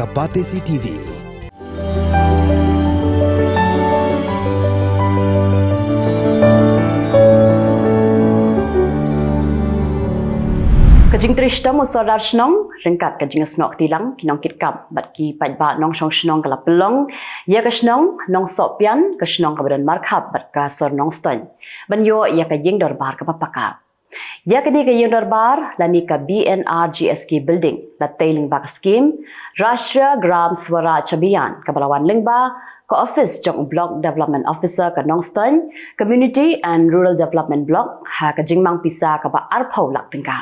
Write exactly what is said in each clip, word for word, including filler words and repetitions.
A Batesi T V. Ka jingtrei shitom u Sordar Shnong ryngkat ka jingsnoh kti lang ki nongkitkam bad ki paidbah nongshong shnong ka la pynlong ïa ka shnong Nongsohpian, ka shnong kaba don markhap bad ka sor Nongstoiñ, ban ïoh ïa ka ïing dorbar kaba paka. Ïa kane ka ïing dorbar lane ka B N R G S K building la tei lyngba ka skim Rashtriya Gram Swaraj Abhiyan, kaba la wan lyngba ka office jong u Block Development Officer ka Nongstoiñ Community and Rural Development Block, ha ka jingmang pisa kaba arphew lak tyngka.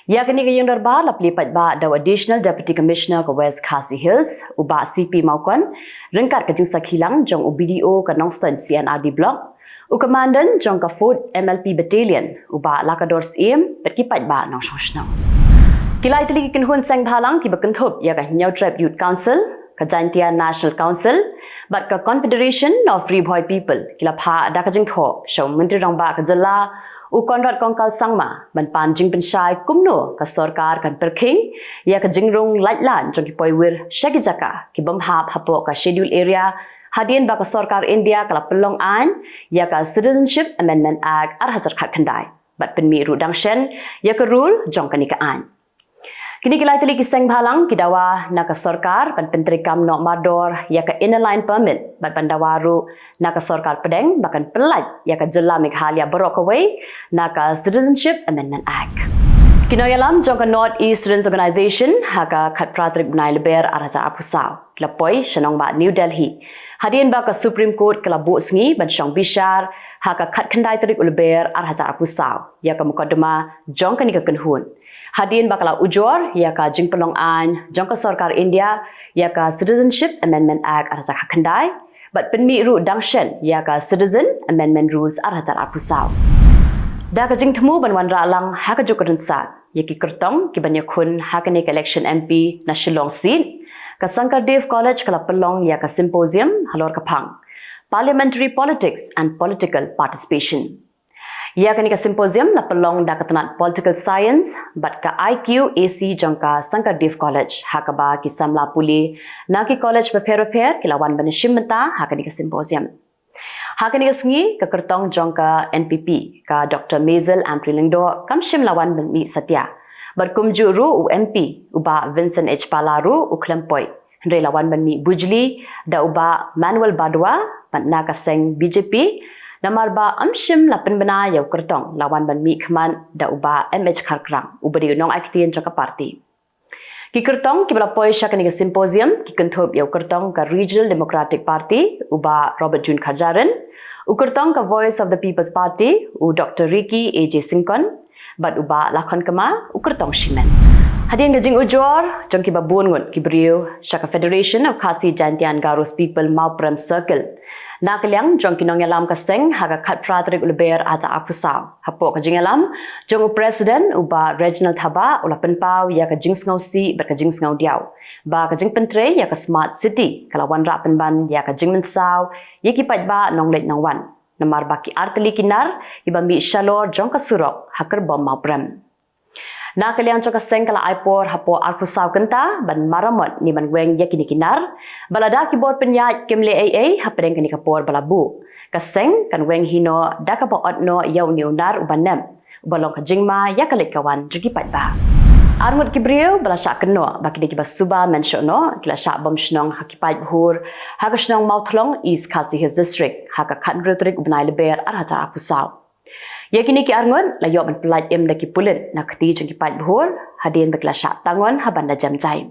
Ïa kane ka ïing dorbar la plie paidbah da u Additional Deputy Commissioner ka West Khasi Hills, u Bah C P Mawkon, ryngkat ka jingsakhi lang jong u B D O ka Nongstoiñ C and R D Block, u Commandant jong ka Fourth M L P Battalion, u Bah Lakador Syiem, bad ki paidbah nongshong shnong. Ki lai tylli ki kynhun seng bhalang kiba kynthup ïa ka Hynñiewtrep Youth Council, ka Jaintia National Council bad ka Confederation of Ri Bhoi People ki la phah da ka jingthoh sha u Myntri Rangbah ka jylla, u Conrad Kongkal Sangma, ban pan jingpynshai kumno ka sorkar kan pyrkhing ïa ka jingrung laitlan jong ki poiwir sha ki jaka ki bym hap hapoh ka Schedule Area, hadien ba ka sorkar India ka la pynlong aiñ ïa ka Citizenship Amendment Act ar hajar khatkhyndai bad pynmih ruh dang shen ïa ka rule jong kane ka aiñ. Kine ki lai tylli ki seng bhalang ki dawa na ka sorkar ban pyntreikam noh mardor ïa ka Inner Line Permit bad ban dawa ruh na ka sorkar pdeng ba kan pyllait ïa ka jylla Meghalaya baroh kawei na ka Citizenship Amendment Act. Ki nongïalam jong ka North East Students Organization ha ka khatphra tarik bnai Lber ar hajar arphew saw ki la poi sha nongbah New Delhi, hadien ba ka Supreme Court ka la buh sngi ban shong bishar ha ka khatkhyndai tarik u Lber ar hajar arphew saw ïa ka mukotduma jong kane ka kynhun, hadien ba ka la ujor ïa ka jingpynlong aiñ jong ka sorkar India ïa ka Citizenship Amendment Act ar hajar khatkhyndai bad pynmih ruh dang shen ïa ka Citizen Amendment Rules ar hajar arphew saw. Da ka jingthmu ban wanrah lang ha ka juk ka rynsat ïa ki kyrtong ki ban ïakhun ha kane ka election M P na Shillong seat, ka Sankardev College ka la pynlong ïa ka symposium halor ka phang Parliamentary Politics and Political Participation. Ïa kane ka symposium la pynlong da ka tnat Political Science bad ka I Q A C jong ka Sankardev College, ha kaba ki samla pule na ki college bapher bapher ki la wan ban shim bynta ha kane ka symposium. Ha kane ka sngi ka kyrtong jong ka N P P, ka Doctor Maisel Humphrey Lyngdoh kam shym la wan ban mih satia. Bad kumjuh ruh u M P u Bah Vincent H Pala ruh u khlem poi, hynrei la wan ban mih bujli da u Bah Manuel Badua, bad na ka seng B J P, namar ba ym shym la pynbna ïa u kyrtong, la wan ban mih khmat da u Bah M H Kharkrang, uba dei u nongai ktien jong ka party. Ki kyrtong kiba la poi sha kane ka symposium ki kynthup ïa u kyrtong ka Regional Democratic Party, u Bah Robert June Kharjahrin, u kyrtong ka Voice of the People's Party, u Doctor Ricky A J Syngkon, bad u Bah Lakhon Kma, u kyrtong Shimen. Hadien ka jingujor jong kiba bun ngut ki briew sha ka Federation of Khasi Jaintia and Garo's People Mawprem Circle, na ka liang jong ki nongïalam ka seng ha ka khatphra tarik u Lber ar hajar arphew saw, hapoh ka jingïalam jong u President u Bah Reginald Thabah, u la pynpaw ïa ka jingsngewsih bad ka jingsngewdiaw ba ka jingpyntrei ïa ka Smart City ka la wanrah pynban ïa ka jingmynsaw ïa ki paidbah nongleit nongwan, namar ba ki artylli ki nar kiba mih shalor jong ka surok ha Kyrbom Mawprem. Na ka liang jong ka seng ka la ai por hapoh arphew saw kynta ban maramot ne ban weng ïa kine ki nar, bad lada ki bor pynïaid kim leh ei ei hapdeng kane ka por ba la buh, ka seng kan weng hi noh da kaba ot noh ïa une u nar uba nem, uba long ka jingma ïa ka leit ka wan jong ki paidbah. Ar ngut ki briew ba la shah kynnoh ba ki dei kiba suba mynshoh noh ki la shah bom shnong ha ki paidbhur ha ka shnong Mawthlong, East Khasi Hills District, ha ka khathynriew tarik u bnai Lber ar hajar arphew saw. Ïa kine ki ar ngut la ïoh ban pyllait im da ki pulit na kti jong ki paidbhur, hadien ba ki la shah tangon ha ban da jem jai.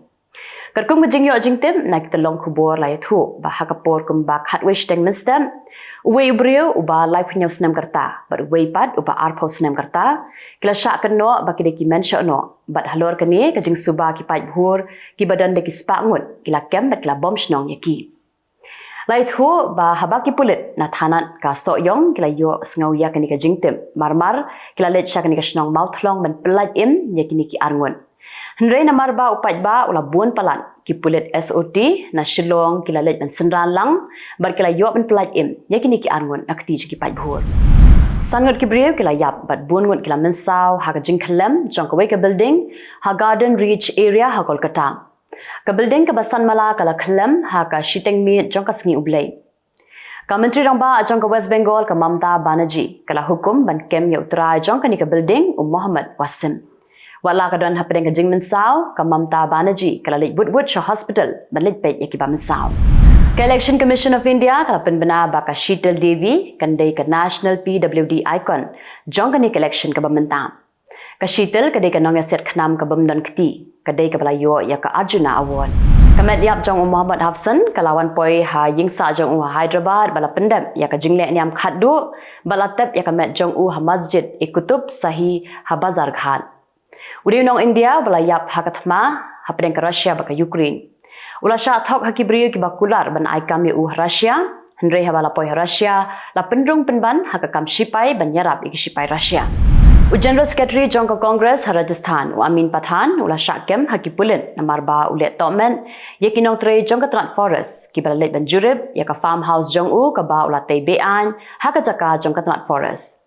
Katkum ka jingïoh jingtip na ki tyllong khubor la ïathuh ba ha ka por kumba khatwei shiteng mynstep, uwei u briew uba laiphew hynñiew snem ka rta bad uwei pat uba arphew snem ka rta ki la shah kynnoh ba ki dei ki mynshoh noh, bad halor kane ka jingsuba ki paidbhur kiba don da ki spah ngut ki la kem bad ki la bom shnong ïa ki. La ïathuh ba haba ki pulit na thanat ka Sohiong ki la ïohsngew ïa kane ka jingtip, marmar ki la leit sha kane ka shnong Mawthlong ban pyllait im ïa kine ki ar ngut. Hynrei namar ba u paidbah u la bun palat, ki pulit S O T na Shillong ki la leit ban synran lang bad ki la ïoh ban pyllait im ïa kine ki ar ngut na kti jong ki paidbhur. San ngut ki briew ki la ïap bad bun ngut ki la mynsaw ha ka jingkhyllem jong kawei ka building ha Garden Reach area ha Kolkata. Ka building kaba san mala ka la khlem ha ka shiteng miet jong ka sngi U Blei. Ka Myntri Rangbah jong ka West Bengal, ka Mamata Banerjee, ka la hukum ban kem ïa u trai jong kane ka building, u Mohammad Wasim. Wat la ka don hapdeng ka jingmynsaw, ka Mamata Banerjee ka la leit bud bud sha hospital ban leit peit ïa kiba mynsaw. Ka Election Commission of India ka la pynbna ba ka Sheetal Devi kan dei ka National P W D Icon jong kane ka election kaba mynta. Ka Sheetal ka dei ka nongïasyllok khnam kaba ym don kti, ka dei kaba la ïoh ïa ka Arjuna Award. Ka met ïap jong u Mohammad Hafsan ka la wan poi ha ïingsah jong u ha Hyderabad, ba la pyndep ïa ka jingleh niam khatduh, ba la tep ïa ka met jong u ha Masjid e Qutub Shahi ha Bazarghat. U dei u nong India ba la ïap ha ka thma hapdeng ka Russia bad ka Ukraine. U la shah thok ha ki briew kiba kular ban ai kam ïa u ha Russia, hynrei haba la poi ha Russia, la pynrung pynban ha ka kam shipai ban ïarap ïa ki shipai Russia. U General Secretary jong ka Congress ha Rajasthan, u Amin Pathan, u la shah kem ha ki pulit namar ba u leh tohmet ïa ki nongtrei jong ka tnat forest kiba la leit ban jurip ïa ka farmhouse jong u kaba u la tei be-aiñ ha ka jaka jong ka tnat forest.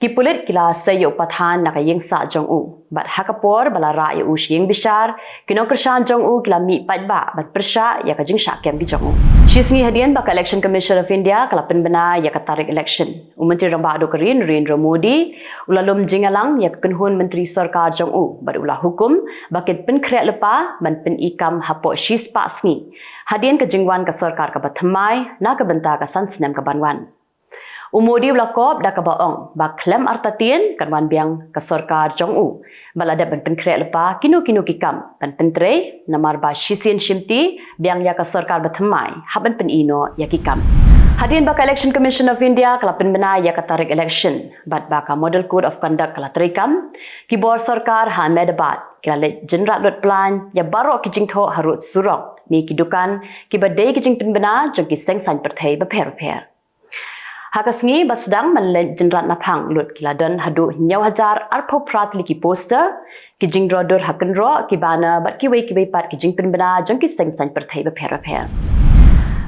Ki pulit ki la sei ïa u Pathan na ka ïingsah jong u, bad ha ka por ba la rah ïa u sha ïingbishar, ki nongkyrshan jong u ki la mih paidbah ban pyrshah ïa ka jingshah kem ki jong u. Shisngi hadien ba ka Election Commission of India ka la pynbna ïa ka tarik election, u Myntri Rangbah duh ka ri, Narendra Modi, u la lum jingïalang ïa ka kynhun myntri sorkar jong u, bad u la hukum ba kin pynkhreh lypa ban pyni kam hapoh shispah sngi hadien ka jingwan ka sorkar kaba thymmai na ka bynta ka san snem kaban wan. U Modi u la kop da kaba ong ba khlem artatien kan wan biang ka sorkar jong u, ba la dep ban pynkhreh lypa kino kino ki kam ban pyntrei, namar ba shisien shimti biang ïa ka sorkar ba thymmai hap ban pyni noh ïa ki kam. Hadien ba ka Election Commission of India ka la pynbna ïa ka tarik election bad ba ka Model Code of Conduct ka la treikam, ki bor sorkar ha Ahmedabad ki la leit jynrat lut plan ïa baroh ki jingthoh harud surok ne ki dukan kiba dei ki jingpynbna jong ki seng saiñ pyrthei bapher bapher. Ha ka sngi ba sdang ban leit jynrat naphang lut ki la don haduh hynñiew hajar arphew phra tylli ki poster, ki jingdro dur ha kynroh, ki banner bad kiwei kiwei pat ki jingpynbna jong ki seng saiñ pyrthei bapher bapher.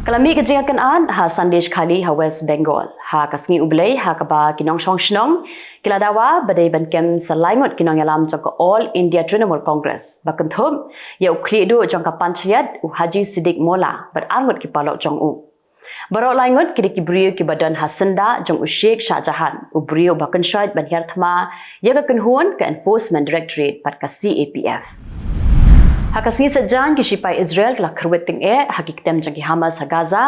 Ka la mih ka jingïakynad ha Sandeshkhali ha West Bengal ha ka sngi U Blei, ha kaba ki nongshong shnong ki la dawa ba dei ban kem sa lai ngut ki nongïalam jong ka All India Trinamool Congress ba kynthup ïa u khlieh duh jong ka Panchayat, u Haji Siddique Molla, bad ar ngut ki paralok jong u. Baroh lai ngut ki dei ki briew kiba don ha syndah jong u Sheikh Shah Jahan, u briew ba kynshoit ban hiar thma ïa ka kynhun ka Enforcement Directorate bad ka C A P F. Ha ka sngi Saitjaiñ ki shipai Israel ki la kyrwit tyngeh ha ki ktem jong ki Hamas ha Gaza,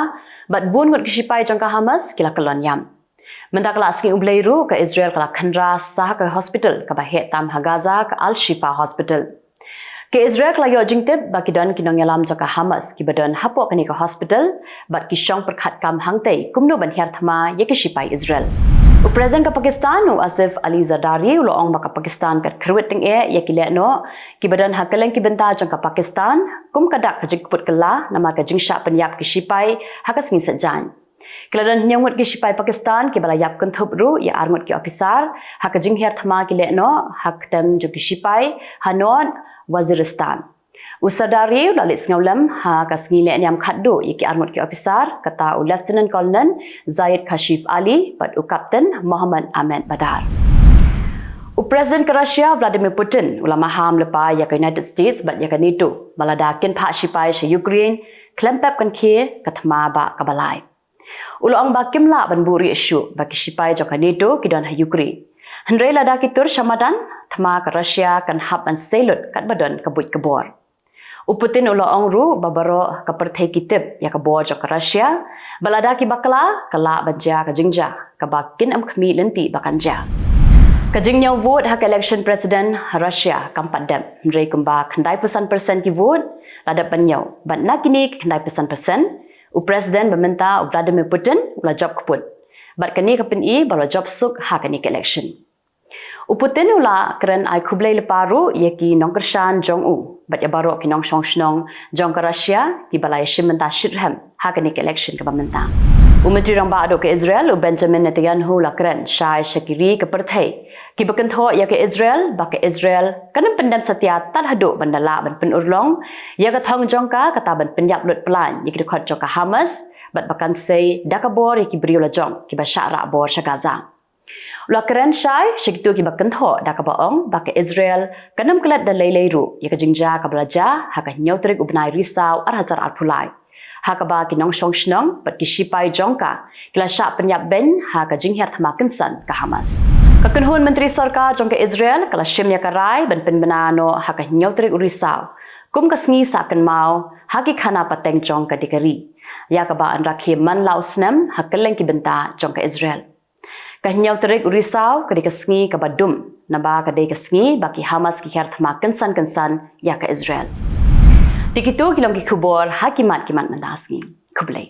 bad bun ngut ki shipai jong ka Hamas ki la kyllon ïam. Mynta ka la sngi U Blei ruh ka Israel ka la khynra sa ha ka hospital kaba heh tam ha Gaza, ka Al Shifa Hospital. Ka Israel ka la ïoh jingtip ba ki don ki nongïalam jong ka Hamas kiba don hapoh kane ka hospital, bad ki shong pyrkhat kam hangtei kumno ban hiar thma ïa ki shipai Israel. U President ka Pakistan, u Asif Ali Zardari, u la ong ba ka Pakistan ka kyrwit tyngeh ïa ki lehnoh kiba don ha kylleng ki bynta jong ka Pakistan kum ka dak ka jingkput kylla namar ka jingshah pynïap ki shipai ha ka sngi Saitjaiñ. Ki la don hynñiew ngut ki shipai Pakistan kiba la ïap, kynthup ruh ïa ar ngut ki ophisar ha ka jinghiar thma ki lehnoh ha ktem jong ki shipai ha North Waziristan. U Zardari u la leit sngewlem ha ka sngi leh niam khatduh ïa ki ar ngut ki ophisar, kata u Lieutenant Colonel Zahid Kashif Ali bad u Captain Mohammad Ahmed Badar. U President ka Russia, Vladimir Putin, u la maham lypa ïa ka United States bad ïa ka NATO ba lada kin phah shipai sha Ukraine, khlem pep kan khie ka thma bah kaba lai. U la ong ba kim lah ban buhrieh shuh ba ki shipai jong ka NATO ki don ha Ukraine. Hynrei lada ki tur sha madan, thma ka Russia kan hap ban sei lut katba don ka buit ka bor. U Putin u la ong ruh ba baroh ka pyrthei ki tip ïa ka bor jong ka Russia, ba lada ki bakla ka lah ban jia ka jingjia kaba kin ym khmih lynti ba kan jia. Ka jingñiew vote ha ka election president ha Russia kam pat dep, hynrei kumba khyndai phew san percent ki vote la dep ban ñiew, bad na kine ki khyndai phew san percent, u President ba mynta, u Vladimir Putin, u la jop kput. Bad kane ka pyni ba u la jop suk ha kane ka election. U Putin u la kren ai khublei lypa ruh ïa ki nongkyrshan jong u bad ïa baroh ki nongshong shnong jong ka Russia kiba la ïashim bynta shitrhem ha kane ka election kaba mynta. U Myntri Rangbah duh ka Israel, u Benjamin Netanyahu, u la kren shai sha ki ri ka pyrthei kiba kynthoh ïa ka Israel ba ka Israel kan ym pyndem satia tad haduh ban da lah ban pynurlong ïa ka thong jong ka, kata ban pynïap lut plan ïa ki dkhot jong ka Hamas, bad ba kan sei da ka bor ïa ki briew lajong kiba shah rah bor sha Gaza. U la kren shai sha kito kiba kynthoh da kaba ong ba ka Israel kan ym klet da lei lei ruh ïa ka jingjia kaba la jia ha ka hynñiew tarik u bnai Risaw ar hajar arphew lai, ha kaba ki nongshong shnong bad ki shipai jong ka ki la shah pynïap beiñ ha ka jinghiar thma kynsan ka Hamas. Ka kynhun myntri sorkar jong ka Israel ka la shim ïa ka rai ban pynbna noh ha ka hynñiew tarik u Risaw kum ka sngi sah kynmaw ha ki khana pateng jong ka dei ka ri, ïa kaba yn rakhe man la u snem ha kylleng ki bynta jong ka Israel. Ka hynñiew tarik u Risaw ka dei ka sngi kaba dum, naba ka dei ka sngi ba ki Hamas ki hiar thma kynsan kynsan ïa ka Israel. Dei kito ki long ki khubor ha ki mat ki mat mynta sngi. Khublei.